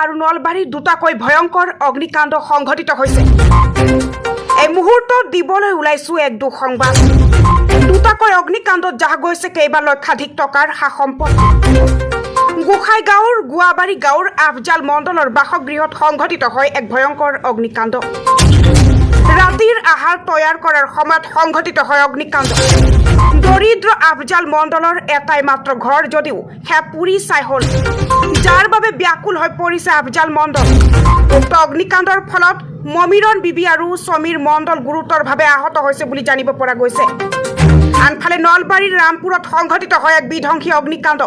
আৰু নলবাৰীত দুটাকৈ ভয়ংকৰ অগ্নিকাণ্ড সংঘটিত হৈছে। এই মুহূৰ্তত দিবলৈ ওলাইছো এক দুঃসংবাদ। দুটাকৈ অগ্নিকাণ্ডত জাহ গৈছে কেইবা লক্ষাধিক টকাৰ সা সম্পত্তি। গোসাইগাঁৱৰ গুৱাবাৰী গাঁৱৰ আফজাল মণ্ডলৰ বাসগৃহত সংঘটিত হয় এক ভয়ংকৰ অগ্নিকাণ্ড। ৰাতিৰ আহাৰ তৈয়াৰ কৰাৰ সময়ত সংঘটিত হয় অগ্নিকাণ্ড। দৰিদ্ৰ আফজাল মণ্ডলৰ এটাই মাত্ৰ ঘৰ যদিও সেয়া পুৰি ছাই হ'ল, যাৰ বাবে ব্যাকুল হৈ পৰিছে আফজাল মণ্ডল। উক্ত অগ্নিকাণ্ডৰ ফলত মমিৰণ বিবি আৰু সমীৰ মণ্ডল গুৰুতৰভাৱে আহত হৈছে বুলি জানিব পৰা গৈছে। আনফালে নলবাৰীৰ ৰামপুৰত সংঘটিত হয় এক বিধ্বংসী অগ্নিকাণ্ড।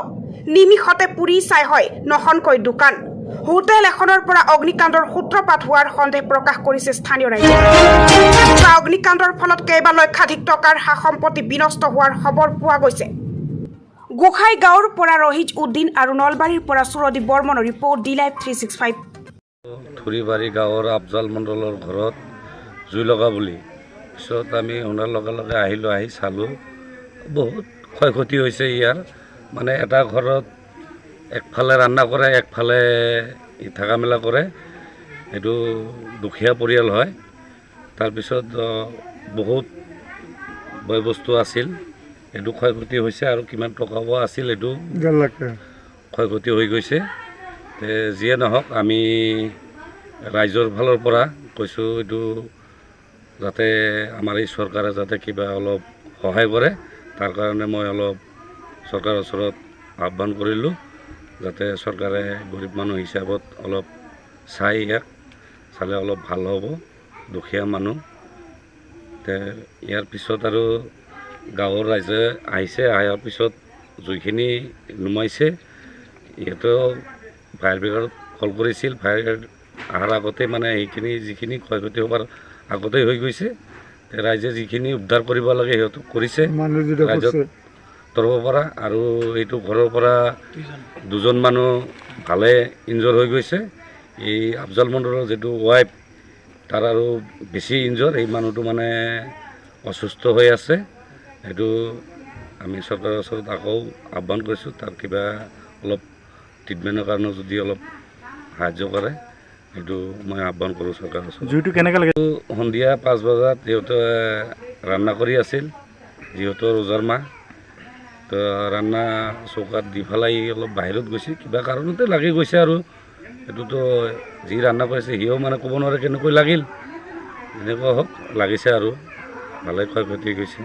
নিমিষতে পুৰি ছাই হয় নখনকৈ দোকান। হোটেল এখনৰ পৰা অগ্নিকাণ্ডৰ সূত্ৰপাত হোৱাৰ সন্দেহ প্ৰকাশ কৰিছে স্থানীয় ৰাইজে। উক্ত অগ্নিকাণ্ডৰ ফলত কেইবা লক্ষাধিক টকাৰ সা সম্পত্তি বিনষ্ট হোৱাৰ খবৰ পোৱা গৈছে। গোসাই গাঁৱৰ পৰা ৰহিজ উদ্দিন আৰু নলবাৰীৰ পৰা সুৰদীপ বৰ্মনৰ ৰিপৰ্ট, ডি লাইভ 365। থুৰিবাৰী গাঁৱৰ আফজাল মণ্ডলৰ ঘৰত জুই লগা বুলি। পিছত আমি শুনাৰ লগে লগে আহিলোঁ, আহি চালোঁ, বহুত ক্ষয় ক্ষতি হৈছে ইয়াৰ। মানে এটা ঘৰত একফালে ৰান্না কৰে, একফালে থকা মেলা কৰে। এইটো দুখীয়া পৰিয়াল হয়। তাৰপিছত বহুত বয় বস্তু আছিল, এইটো ক্ষয় ক্ষতি হৈছে। আৰু কিমান টকাও আছিল, এইটো 1.5 লাখ টাকা। ক্ষয় ক্ষতি হৈ গৈছে। তে যিয়ে নহওক, আমি ৰাইজৰ ফালৰ পৰা কৈছোঁ, এইটো যাতে আমাৰ এই চৰকাৰে যাতে কিবা অলপ সহায় কৰে, তাৰ কাৰণে মই অলপ চৰকাৰৰ ওচৰত আহ্বান কৰিলোঁ, যাতে চৰকাৰে গৰীব মানুহ হিচাপত অলপ চাই, ইয়াক চালে অলপ ভাল হ'ব, দুখীয়া মানুহ। তে ইয়াৰ পিছত আৰু গাঁৱৰ ৰাইজে আহিছে। অহাৰ পিছত জুইখিনি নুমাইছে। ইহঁতেও ফায়াৰ ব্ৰিগেডত কল কৰিছিল। ফায়াৰ ব্ৰিগেড অহাৰ আগতে মানে সেইখিনি যিখিনি ক্ষয় ক্ষতি হোৱাৰ আগতেই হৈ গৈছে। তে ৰাইজে যিখিনি উদ্ধাৰ কৰিব লাগে, সিহঁতক কৰিছে। মানুহ দুটা ৰাইজত পৰছে। তৰফৰ পৰা। আৰু এইটো ঘৰৰ পৰা দুজন মানুহ ভালে ইনজৰ হৈ গৈছে। এই আফজাল মণ্ডলৰ যিটো ৱাইফ, তাৰ আৰু বেছি ইনজৰ। এই মানুহটো মানে অসুস্থ হৈ আছে। সেইটো আমি চৰকাৰৰ ওচৰত আকৌ আহ্বান কৰিছোঁ, তাৰ কিবা অলপ ট্ৰিটমেণ্টৰ কাৰণেও যদি অলপ সাহাৰ্য কৰে, সেইটো মই আহ্বান কৰোঁ চৰকাৰৰ ওচৰত। জুইটো কেনেকৈ লাগে? সন্ধিয়া 5 বজাত সিহঁতে ৰান্না কৰি আছিল, যিহেতু ৰোজাৰ মাহ। তো ৰান্না চৌকাত দি পেলাই অলপ বাহিৰত গৈছে, কিবা কাৰণতে লাগি গৈছে। আৰু এইটোতো যি ৰান্না কৰিছে, সিও মানে ক'ব নোৱাৰে কেনেকৈ লাগিল। যেনেকুৱা হওক, লাগিছে আৰু ভালে ক্ষয় ক্ষতি গৈছে।